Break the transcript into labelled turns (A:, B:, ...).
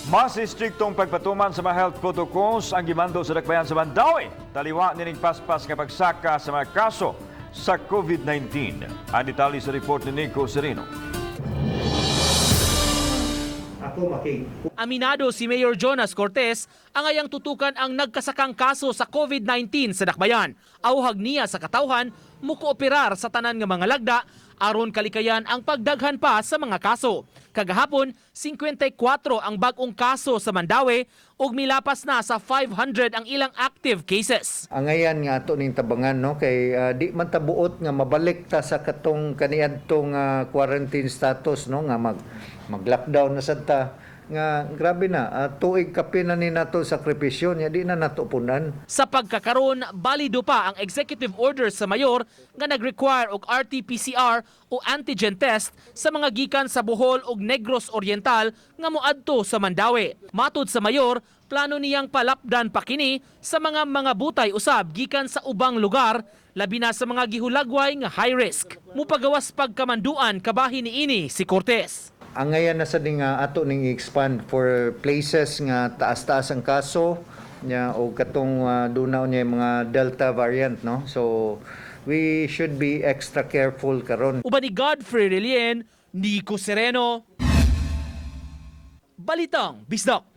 A: Mas istriktong pagpatuman sa mga health protocols ang gimando sa dakbayan sa Mandaue. Taliwa nining paspas nga pagsaka sa mga kaso sa COVID-19. Ang detalye sa report ni Nico Sereno.
B: Ako makig
C: Aminado si Mayor Jonas Cortez angayang tutukan ang nagkasakang kaso sa COVID-19 sa Dakbayan. Awhag niya sa katawhan mukooperar sa tanan nga mga lagda aron kalikayan ang pagdaghan pa sa mga kaso. Kagahapon, 54 ang bag-ong kaso sa Mandaue ug milapas na sa 500 ang ilang active cases.
D: Angayan nga ato ning tabangan, no, kay di man ta buot nga mabalik ta sa katong kaniadtong quarantine status, no, nga mag mag lockdown na sad ta nga grabe na, tuig kapin na ni nato sakripisyo nya di na nato punan.
C: Sa pagkakaron, balido pa ang executive order sa mayor nga nag-require og RT-PCR o antigen test sa mga gikan sa Bohol ug Negros Oriental nga moadto sa Mandaue. Matud sa mayor, plano niyang palapdan pa kini sa mga butay usab gikan sa ubang lugar, labi na sa mga gihulagway nga high risk. Mupagawas pagkamanduan kabahin niini si Cortez.
D: Angayan na sad nga ato ning i-expand for places nga taas-taas ang kaso nya o katong duna niya yung mga Delta variant, no, so we should be extra careful karon.
C: Uban ni Godfrey Relien, Nico Sereno. Balitang Bisdak.